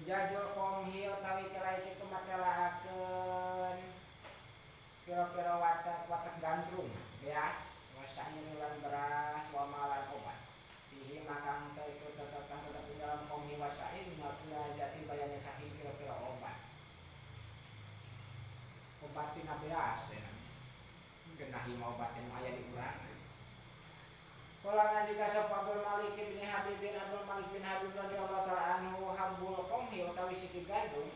Sujajul qomhi utawi kelai kitu makelaakeun pira-pira watak-watak gandrum beas wasain lan beras wa malan obat fihi makang teu iku tetep kang tetep ing dalam qomhi wasain jati bayane saking pira-pira obat obat tina beas ya genahi mah obat nu aya di urang. Kala ngandika sapa Abdul Malik bin Habib bin Abdul Malik bin Habib radhiyallahu ta'ala anhu habbul qomhi utawi siki gandum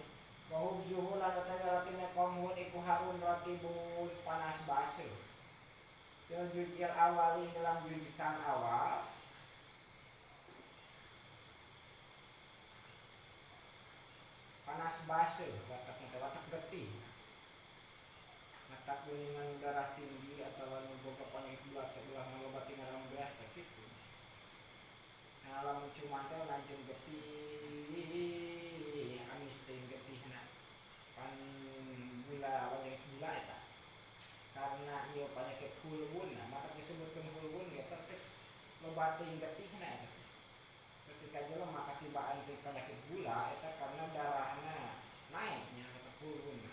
wa hubzuhu lan utawi rotine qomhun iku harun rotibun panas basuh. Fil juz'il awali dalam juz kang awal panas basuh watakna watak getih. Matak kuningan darah tinggi atau nu boga penyakit belah ulah ngaloba tinggal beas teh kitu. Nah lamun cuman teh lanjut getih amis teh getihna pan gula penyakit gula eta. Karena ieu penyakit hulbun, nah maka disebutkeun hulbun ge teh loba teuing getihna eta. Ketika jelema katibaan teh penyakit gula eta karena darahna naiknya eta hulbun.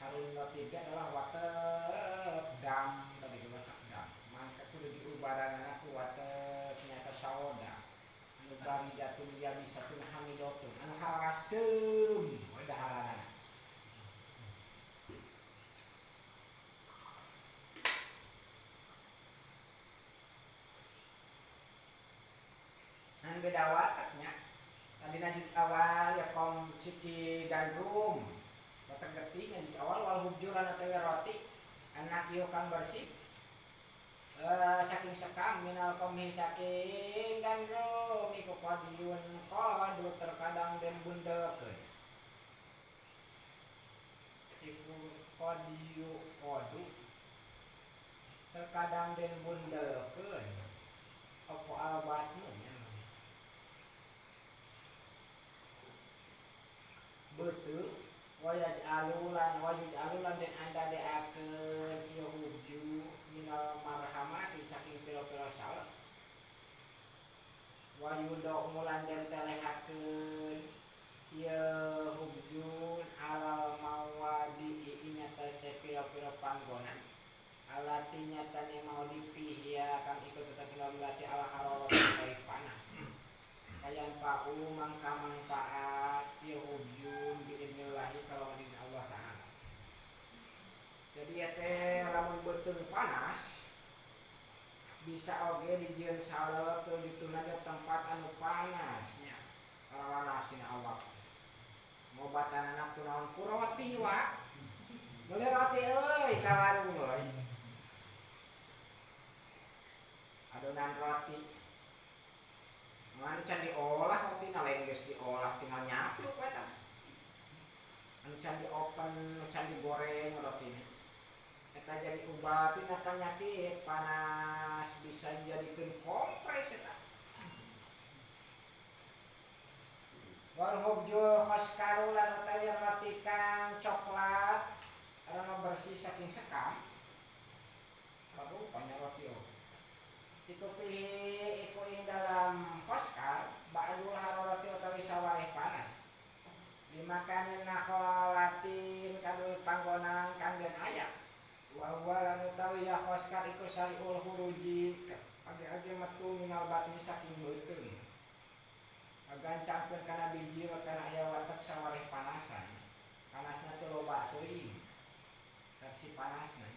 Harun tiga adalah watek dam tadi watek dam maka kudu diubaranana ku watek nyata saoda anu baridatun yabisatun hamidotun anu haraseum daharanana. Ngan beda wateknya tadi najis awal ya kom siki gandum watak getih yang di awal wal hubjuran atau roti anak ieu kang bersih saking sekam minal qomhi saking gandum iku qadiyun qadu terkadang den bundelkeun iku qadiyu qadu terkadang den bundelkeun apa albatmu nya beuteung wayaj alulan wajud alulan den anda deakeun ieu hubju minal marhamati saking pira-pira salep wayudo mulan den telehakeun ieu hubjun alal mawadi inya teh pira-pira panggonan alati nyatane mau dipihya kang iku tetep lati ala haroro panas kayan pa'u mangka manfaat ieu hubjun biidnillahi kalau dengan Allah Ta'ala. Jadi ya teh lamun beuteung panas bisa oge dijieun salep teu dituna ge tempat anu panas nya kalawanasina awak ngobatanana ku naon ku roti wa meuli roti euy ka warung euy adonan roti anu can diolah roti na lain geus diolah tinggal nyapluk we tah anu can diopen anu can digoreng rotina eta jadi obat tina penyakit panas bisa dijadikeun kompres eta. Wal hubjul khaskaru lan utawi roti kang coklat anu bersih saking sekam rupanya roti oh iku pihi iku ing dalam khaskar ba'dul hararati utawi sawareh panas dimakanin nakholatin kanu panggonan kang den ayak wa huwa lan utawi ya khaskar iku sariul huruji age-age metu minal batni saking beuteung agancangkeun kana biji wa kana aya watek sawareh panasan panasna teh loba teuing versi panasna.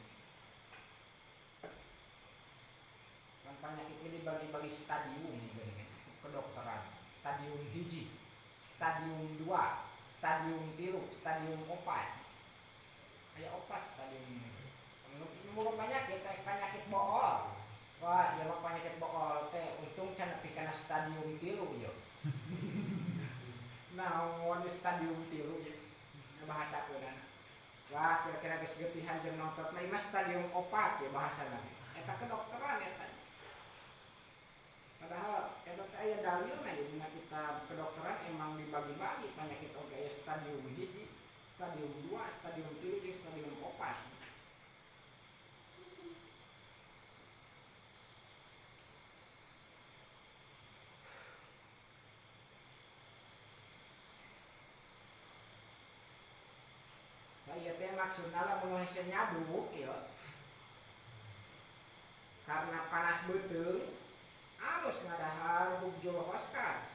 Kan penyakit ini bagi-bagi stadium kedokteran stadium 1, stadium 2, stadium 3, stadium 4 kayak 4 stadium menurut penyakit penyakit bool wah ieu mah penyakit bool teh untung can nepi kana stadium 3 ieu. Naon stadium 3 ieu bahasa keunana wah kira-kira geus getihan jeung nonton mah ieu stadium 4 ya bahasana eta kedokteran eta. Padahal eta teh aya dalilna ya dina kitab kedokteran emang dibagi-bagi penyakit oge aya stadium 1, stadium 2, stadium 3 jeung stadium 4. maksudna lamun hese nyaduk ieu karena panas beuteung alus ngadahar hubjul khoskar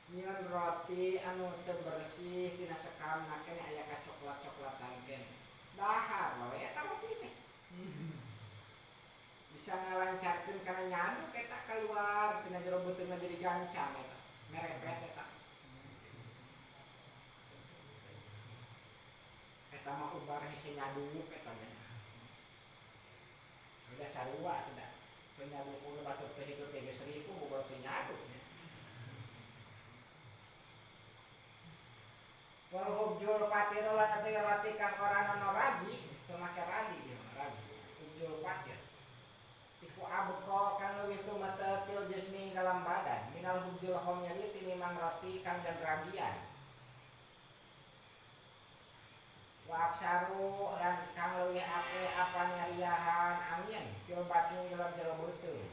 nyeun roti anu teu bersih tina sekamna keneh aya kacoklat-coklatan keneh dahar we eta roti teh bisa ngalancarkeun kana nyaduk eta keluar tina jero beuteungna jadi gancang eta merepet eta eta mah ubar hese nyaduk eta mah udah sarua cenah teu nyaduk ulah batur teh itu teh geus ripuh ubar teu nyaduk. Wal hubjul patir lan teh roti kang ora ana ragi teu make ragi ieu ragi hubjul patir iku abqa kang leuwih tumete fil jismi dalam badan minal hubjul khomyali tinimbang roti kang dan ragian wa aksaru lan kang leuwih akeh apa nyariahan angin fil batni dalam jero beuteung.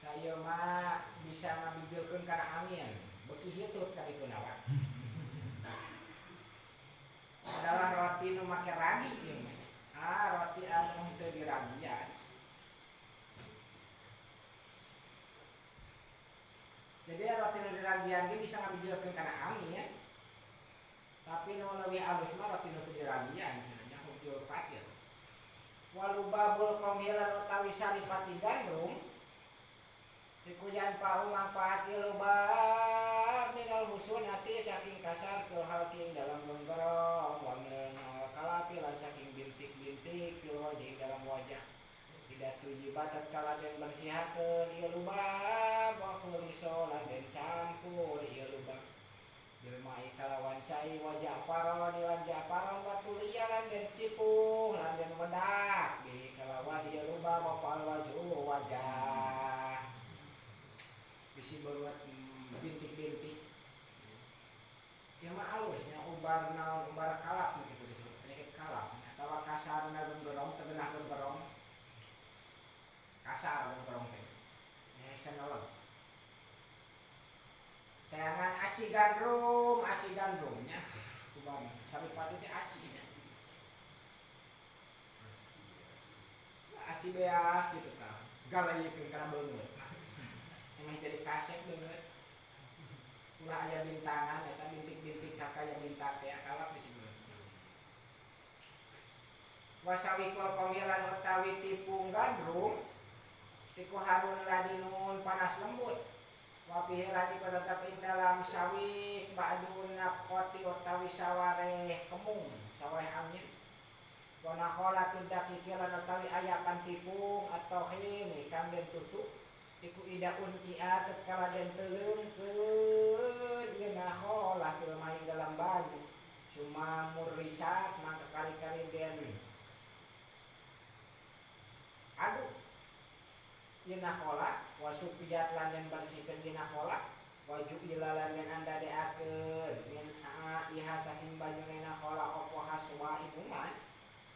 Saya mah bisa ngabijilkeun kana angin beuki hitut ka ditu nawa. Adalah roti nu make ragi ieu mah. Ah roti anu henteu diragian. Jadi roti nu diragian ge bisa ngabijilkeun kana angin. Tapi nu leuwih alus mah roti nu teu diragian cenah nya hubjul patir. Walubabul qamilan utawi saripati gandum iku yan pau manfaat lubab minal husunati saking kasar fil halqi dalam genggerong wa minal kalapi lan saking bintik-bintik fil wajhi dalam wajah tidak tujibat tatkala den bersihakeun ieu lubab wa khuliso lan den campur ieu lubab bil mai kalawan cai wa ja'faron lan ja'faron wa tuliya lan den sipuh lan den wedak bi kalawan ieu lubab wa fal wajhu wajah bisi berbuat bintik-bintik. Ya mah alusnya ubar naon ubar kalap gitu disebut penyakit kalap atawa kasarna genggerong tegenah genggerong kasar genggerong teh hese nolong teangan aci gandrumnya ubar saripati teh aci nya aci beas gitu tah galayekeun kana beungeut emang jadi kasep beungeut ulah aya bintangan eta bintik-bintik kakaya bintang teh kalap disebut. Wasawikul qamilan utawi tipung gandrum iku harun ladinun panas lembut wa fihi lan iku tetep ing dalam sawik ba'dun nafqati utawi sawareh kemung sawareh angin wa nakhalatun daqiqi lan utawi ayakan tipung atau hini kang den tutuk iku idaun ia tatkala den teuleungkeun ieu nakhalah fil mai dalam banyu cuma murrisat mangka kali-kali den aduk ieu nakhalah wa supiyat lan den bersihkeun ieu nakhalah wa ju'ila lan den andadeakeun min iha saking banyune nakhalah apa haswa inuman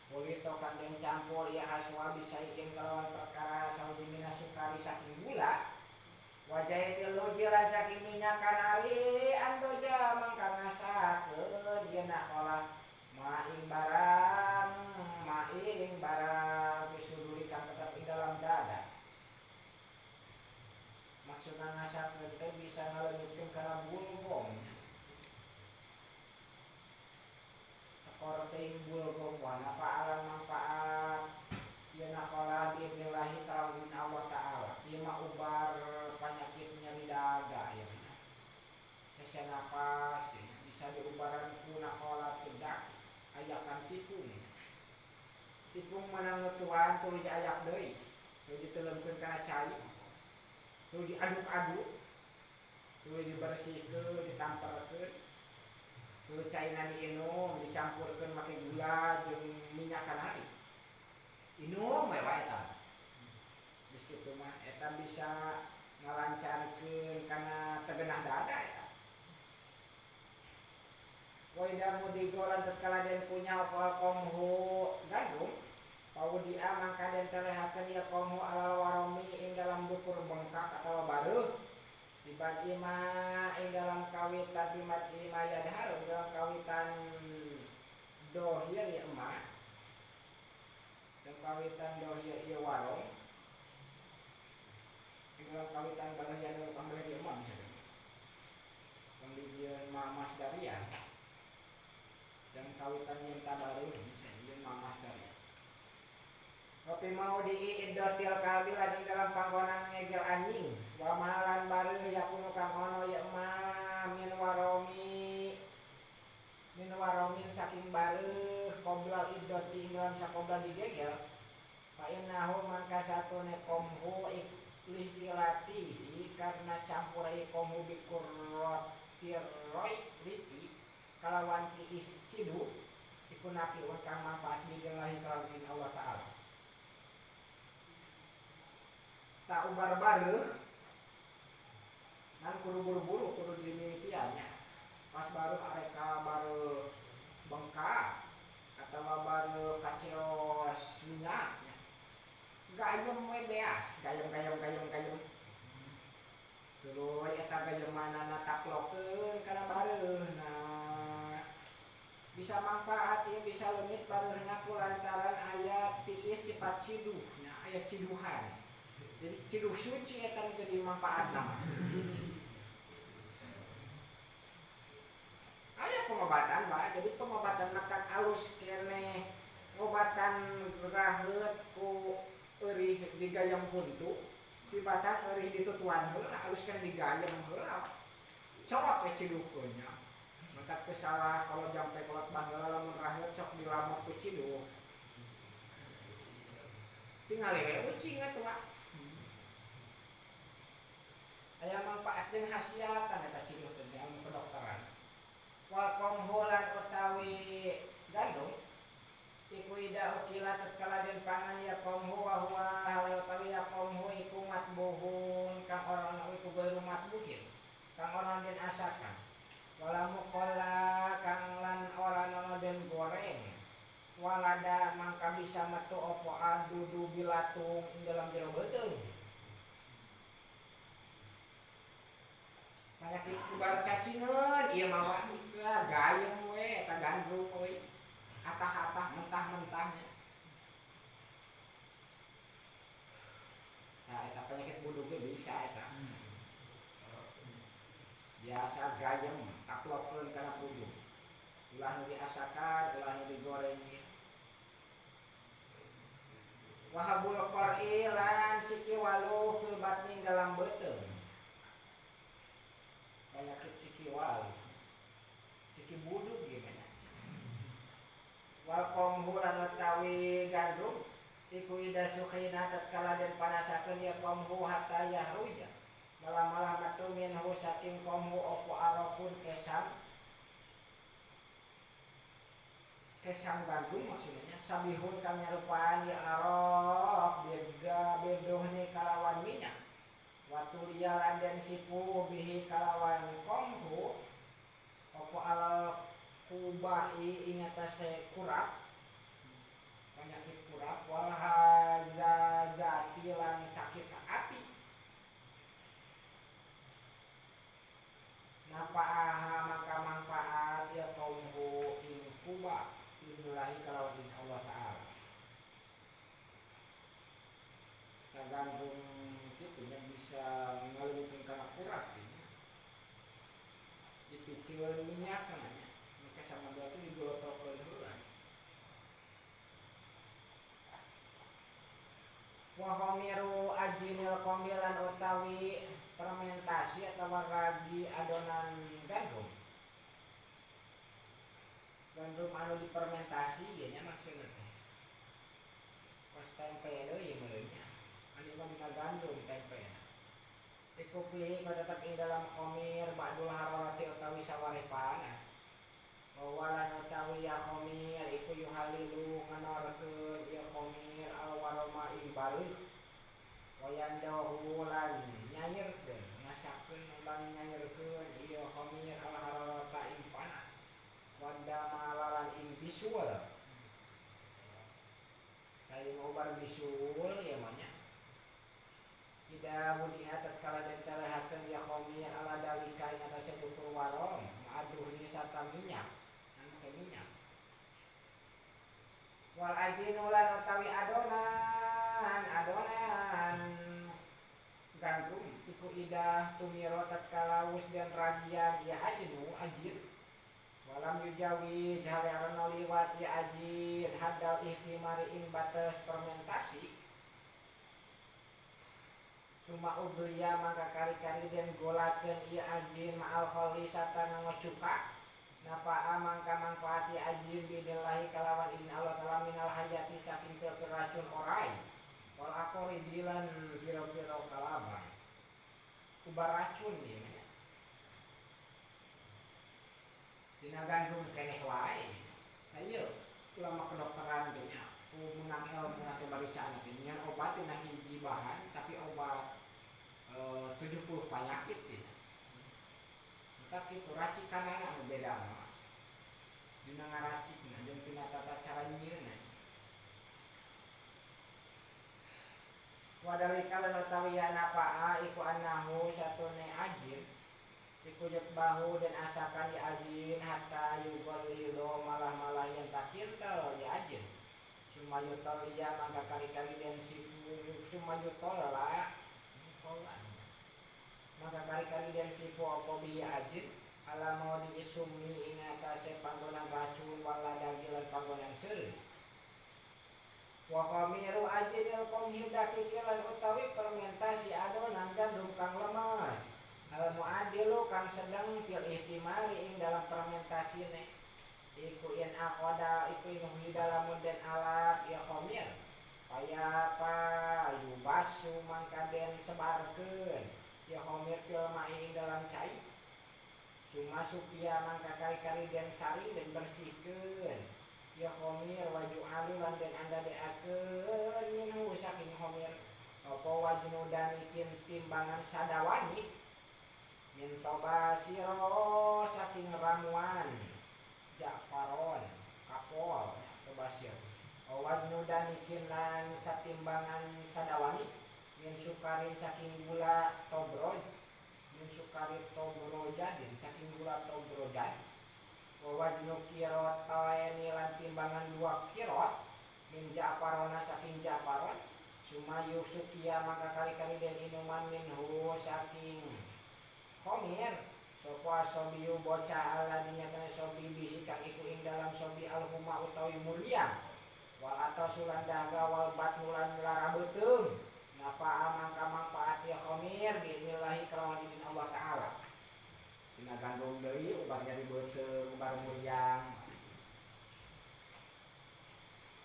Kulito kang den campur ieu haswa bisaikin kalawan perkara sawiji minas sukari saking gula wajah luji lan saking minyak kanari andoja mangka ngasakeun ieu nakhalah maing barang bisuduri kang tetep ing dalam dada. Maksudna ngasakeun teh bisa ngaleungitkeun kana bulgom tekor teuing bulgom wa nafa'alan manfaat ieu nakhalah biidnillahi ta'ala min Allah ta'ala ieu mah ubar penyakit nyeri dada ya hese nafas ya. Bisa diubaran ku nakhalah tedak ayakan tipung tipung menang ngetuan tuluy diayak deui tuluy diteuleumkeun kana cai tuluy diaduk-aduk tuluy dibersihkeun ditamperkeun tuluy caina diinum dicampurkeun make gula jeung minyak kanari inum we wae eta geus kitu mah eta bisa ngalancarkeun kana tegenah dada eta. Wa idza mudigo lan tatkala den punya apa qomhu gandum paudia mangka den telehakeun ieu qomhu alal waromi ing dalam bukur bengkak atawa bareuh dibagi ma ing dalam kawit kawitan lima yadhar dalam kawitan dohir ya emak dalam kawitan dohir ya warung dalam kawitan barang yang pambeleh ya emak misalnya pembelian mamas darian dan kawitan minta baru misalnya mamas darian. Kopi mau diidotil kalbi lagi dalam panggonan ngegel anjing wa malan bareuh yakunu kang ono ya ma min waromin saking bareuh qoblal idot di dalam sakobla digegel fa innahu mangka satune komhu ikhtilatihi karena campur komhu bikurrotir roi riti kalawan tiis cidu iku napi kang manfaat billahi kalawan Allah Ta'ala. Tak ubar bareuh nan kudu buru-buru kudu dimimitiannya pas baru areka baru bengkak atau baru kaceos minyaknya gayem we beas gayem tuluy eta gayem manana taklokeun kana bareuhna bisa manfaat ieu bisa leungit bareuhna ku lantaran aya tiis sifat ciduh nya aya ciduhan. Jadi ciduh suci eta jadi manfaat nama. Aya pengobatan Pak, jadi pengobatan makan alus keneh ngobatan raheut ku eurih digayem huntu, tibatan eurih ditutuan heula alus keneh digayem heula. Cowok we ciduhkeun nya. Maka teu salah kalau jampe kolot baheula lamun raheut sok dilamok ku ciduh. Tingali we ucing atuh Pak. Aya manfaat jeung khasiatan eta ciduh teh ilmu kedokteran. Wal qamhulan utawi gandum iku ida ukila tatkala den pangan ya qamhu wa huwa hal utawi ya qamhu iku matbuhun kang ora ana iku gairu matbuhin kang ora den asakan wala muqalla kang lan ora ana den goreng walada mangka bisa metu apa adudu bilatung ing dalam jero beuteung. Penyakit ubar cacingan, iya mawa lah gayem we, eta gandrung we, atah-atah mentah-mentahnya. Nah, eta penyakit budugnya bisa eta. Biasa gayem, taklokeun kana budug. Ulah nu diasakan, ulah nu digoreng. Wahabul qari lan siki waluh fil batni dalam beuteung. Penyakit siki waluh, siki budug gimana? Wal qamhu lan utawi gandum iku ida sukhina tatkala den panasakeun ya qamhu hatta yahruja malah-malah metu minhu saking qamhu opo arokun kesam kesam gandum maksudnya sabihun kang nyarupaan ya arok beda bedohne kalawan minyak watu lialan dan sipu bihi kalawan komhu opo alal kubai ingatase kurap penyakit kurap wal hazazati lan sakit hati napaaha maka manfaat ya komhu ing kuba billahi kalawan Allah Ta'ala tergantung yang bisa ngalungkeun kana kurap ya. Dipicieun minyak namanya. Maka sama berarti digolotokeun heula. Wa khamiru ajinil qamilan utawi fermentasi atau ragi adonan gandum. Gandum anu dipermentasi ieu nya maksudna teh. Pas tempe deui meureun nya. Anu mah dina gandum tempe. Iku pihi tetep ing dalam khamir ba'dul hararati utawi sawareh panas. Wawalan utawi ya khamir iku yuhalilu nganorkeun ya khamir al waroma ing bareuh. Wayandahu lan nyayerkeun ngasakeun lan nyayerkeun ieu khamir al hararata ing panas. Wadama lalan ing bisual. Kayu ubar bisual ya mah nya. Ida wudiha tatkala den telehakeun ya khamir ala dalika ing atase tutur warom. sarta minyak anu make minyak wal ajinu lan utawi adonan adonan gandum iku idah tumiro tatkala wus dan ragian ya ajinu ajin walam yujawi jahale arana liwat ya ajin haddal ihtimari ing batas fermentasi suma ubliya mangka kari-kari den golakeun ieu ajin ma'al kholi sarta nganggo cuka napaa mangka manfaat ieu ajin bidillahi kalawan izin Allah taala minal hayati saking pira-pira racun orai wal aqori dilan pira-pira kalabang ubar racun ieu dina gandum keneh wae. Nah ieu ulama kedokteran ge nya menang ilmu atau barisaan teh nyian obat dina hiji bahan tapi obat 70 penyakit gitu. Tapi itu racikanana anu beda mah. Dina ngaracikna jeung tina tata cara nyieunna. Wadalika lan utawi napaa iku annahu satune ajin iku bahu dan asakan ya ajin hatta yughallido malah-malah yang takintel ya ajin. Cuma yutolia mangka kali-kali dan sipu cuma yutola maka kali-kali dan sipu apa bihi ajin ala mau diisumi ing atase panggonan racun wala dagilan panggonan seureuh wa khamiru ajinil qamhi dakikilan utawi fermentasi adonan gandum kang lemes al muadilu kang sedang fil ihtimali ing dalam fermentasine iku yen akhoda iku ing dalamun den alat ya khamir kaya pa yubasu mangka den sebarkeun ya khamir fil ma'i ing dalam cai suma supia mangka kali-kali den sari den bersihkeun ya khamir waju alu lan den andadeakeun minhu saking khamir apa wajnu danikin timbangan sadawani min tobasiro saking ramuan ja'faron kapol tobasir wajnu danikin lan satimbangan sadawani min sukarin saking gula tobroj min sukari tobrojadin saking gula tobrojad wajnu kirataini lan timbangan 2 kirot min ja'farona saking ja'faron suma yusukia maka kali-kali den inuman minhu saking khamir sapa sobiyu bocah alladzi nyatane sobi bihi kang iku ing dalam sobi alhuma utawi mulia wal atasulan dahaga wal batnulan lara beuteung napa mangka manfaat ya khamir biiznillahi kalawan izin Allah taala dina gandum deui ubar nyari beuteung ubar muriang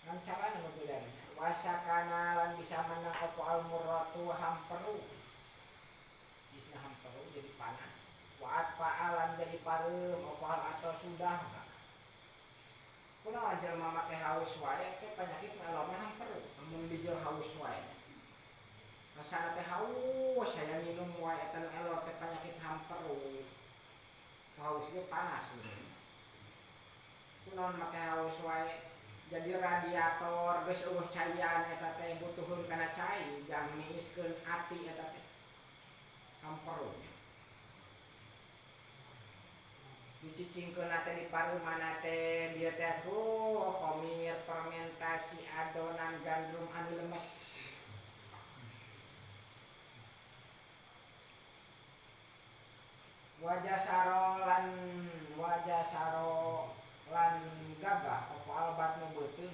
ngan carana nu bedana wasakana lan bisa menang apa al murratu hamperu isna hamperu jadi panas waat fa'alan jadi pareum apa hal atau sudah kunaon jelema make haus wae teh penyakit ngalomna hamperu amun bijil haus wae rasana teh haus saya minum wae eta nu elor teh penyakit hamperu haus ge panas kunaon make haus wae jadi radiator geus eueuh caian eta teh butuheun kana cai jang niiskeun ati eta teh hamperu dicicingkeun teh di pareuman teh dieu teh khamir fermentasi adonan gandum anu lemes wajah saro lan gagah apa albat nu beuteung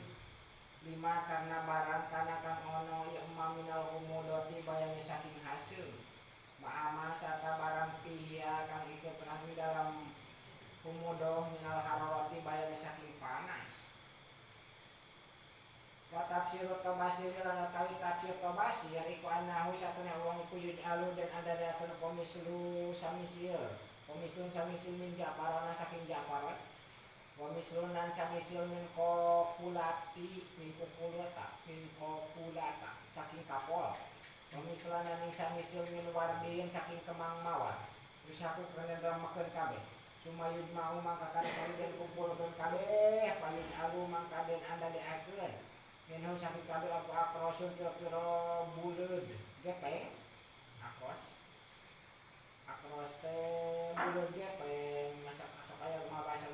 lima karena barang kana kang ono ieu minal humudoti bayane saking hasil ma'ama sarta barang pihia kang iku pernah di dalam humudoh minal hararati bayane saking panas wa tafsir tobasir lan utawi tafsir tobasir iku annahu satune wong iku yuj'alu dan andadakeun komislu samisil komislun samisil min ja'farona saking ja'faron wa mislun lan samisil min kokulati min kokulata min kokulata saking kapol wa mislan lan samisil min wardin saking kemang mawar terus aku kena remakeun kabeh sumayud mau mangka kali-kali den kumpulkeun kabeh paling alu mangka den andadeakeun minhu saking kabeh apa akrosun pira-pira buleud gepeng akros akros teh buleud gepeng masak-masak aya rumah bahasa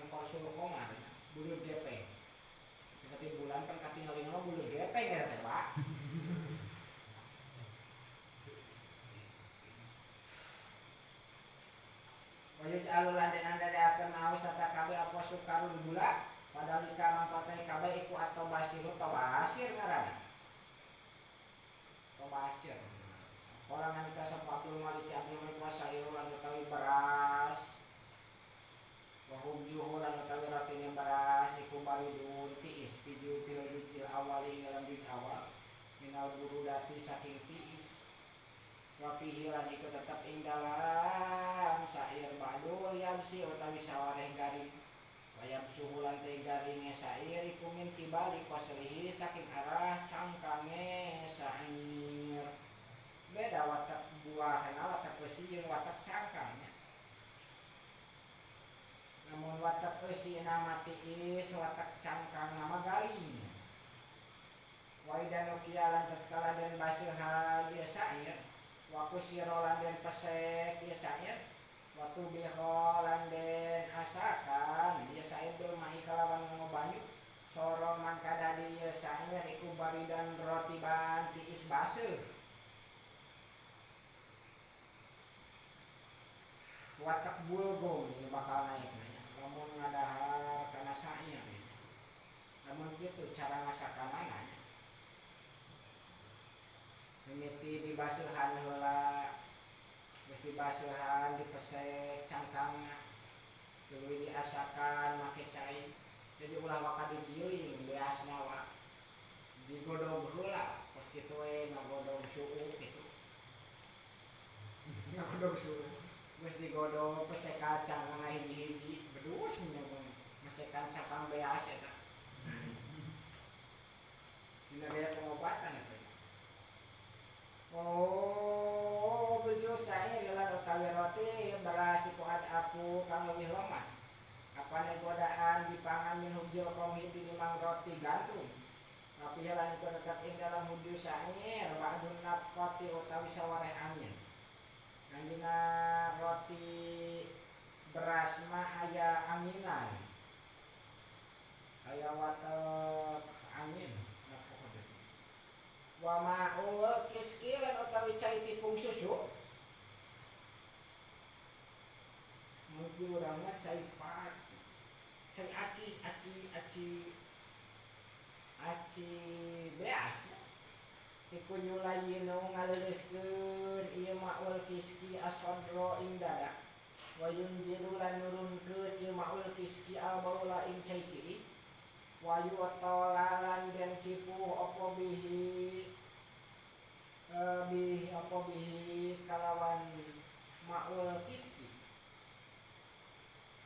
Kala ngalika sapa Abdul Malik Abdul Malik wasairu lan utawi beras wa hubjuhu lan utawi rotine beras iku baridun tiis piju fil awali dalam bid awal minal burudati saking tiis wa fihi lan iku tetep ing dalam sair ba'dul yabsi utawi sawareh garing wayab suhu lan teh garinge sair iku min kibali qasrihi saking arah cangkange sair. Beda watak buah watak besi jeung watak cangkangnya. Namun watak besi nama tiis, watak cangkang nama garing. Waidan ukia lan tatkala den baseuhan ieu sair, wa kusira lan den pesek ieu sair, wa tubiha lan den asakan ieu sair bil mahi kalawan nganggo banyu. Soro mangka dadi ieu sair iku baridan rotiban tiis baseuh. Watak bulgum ini bakal naik nanya. Lamun ngadahar kana sair gitu. Lamun kitu cara ngasakanana nya. Mimiti dibaseuhan heula, geus dibaseuhan dipesek cangkangna. Tuluy diasakan make cai. Jadi ulah waka digiling beasna wa. Digodog heula, kos kitu we ngagodog suuk kitu. Ngagodog suuk. Geus digodog pesekan cangkang hiji-hiji bedus nya mesekan cangkang beas eta. Dina gaya pengobatan eta. Oh, bejo sair lan utawi roti beras iku aku kang leuwih lemah. Apane godaan dipangan min hujil qomhi tinimang roti gandum. Tapi lan iku tetep ing dalam hujil sair ba'dun nafqati utawi sawareh angin. Dina roti beras mah aya anginan, aya watek angin. Wa ma'ul kiski lan utawi cai tipung susu. Mungkin urang mah cai pat, cai aci aci aci aci beas. Iku nyulayinu ngaleuleuskeun ieu ma'ul kiski asodro ing dada wa yunjilu lan nurunkeun ieu ma'ul kiski albaula ing cai kiih wa yu'tala lan den sipuh apa bihi bihi apa bihi kalawan ma'ul kiski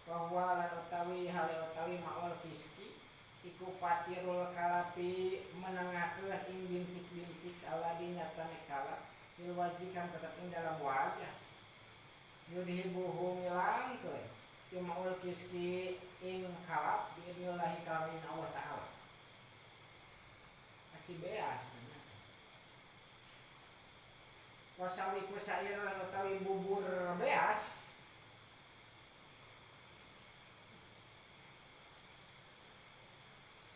bahwa lan utawi hale utawi ma'ul kiski iku patirul kalapi menengakeun ing bintik-bintik aladi nyatane kalap fil wajhi kang tetep ing dalam wajah yudhibuhu ngilangkeun ieu ma'ul kiski ing kalap biidnillahi kalawan Allah taala. Aci beas wasawi kusair lan utawi bubur beas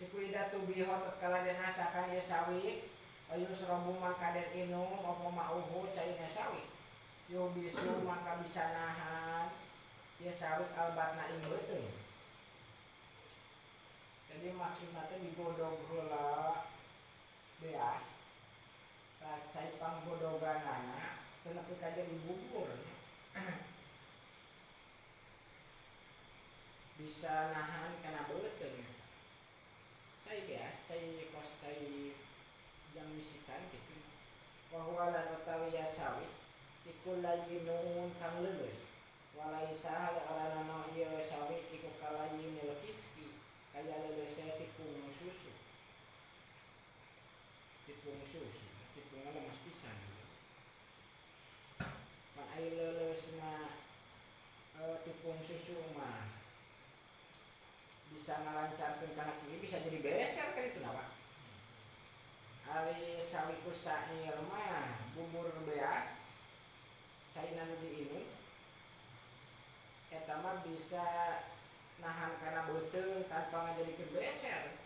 iku idatu biho tatkala den asakan ieu sawik ayusrabu mangka den inum apa mauhu caina sawik yubisu mangka bisa nahan ieu sawik albatna ing beuteung. Jadi maksudna teh digodog heula beas tah cai panggodoganana teu nepi ka jadi bubur bisa nahan kana beuteung. Cai beas, cai kos cai jang misikan gitu. Bahwa lan utawi ya sawit iku layinun kang leuleus. Walaisa ora ana ieu sawit iku kalayinil kiski kaya leuleuse tipung susu. Tipung susu, tipungna lemes pisan. Pan ai leuleusna tipung susu mah bisa ngalancarkeun kana kieu bisa jadi beser kan itu nawa. Ari sawiku sair mah bubur beas caina nu diinum eta mah bisa nahan kana beuteung tanpa ngajadikeun beser.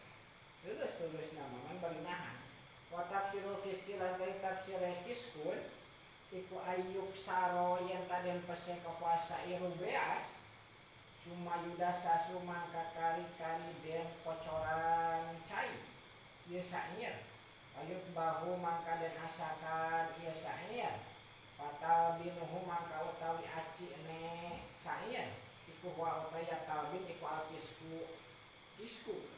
Leuleus-leuleus nama man bari nahan. Wa tafsirul kiski lan tafsir kiskun iku ayyuk saro yen taden pesek apa sairu beas sumayudasa sumangka kari-kari den kocoran cai ieu sair ayuk bahu mangka den asakan ieu sair Fatal binuhu mangka utawi aci ne sa'ian iku wa utaya talbin iku alkisku kisku.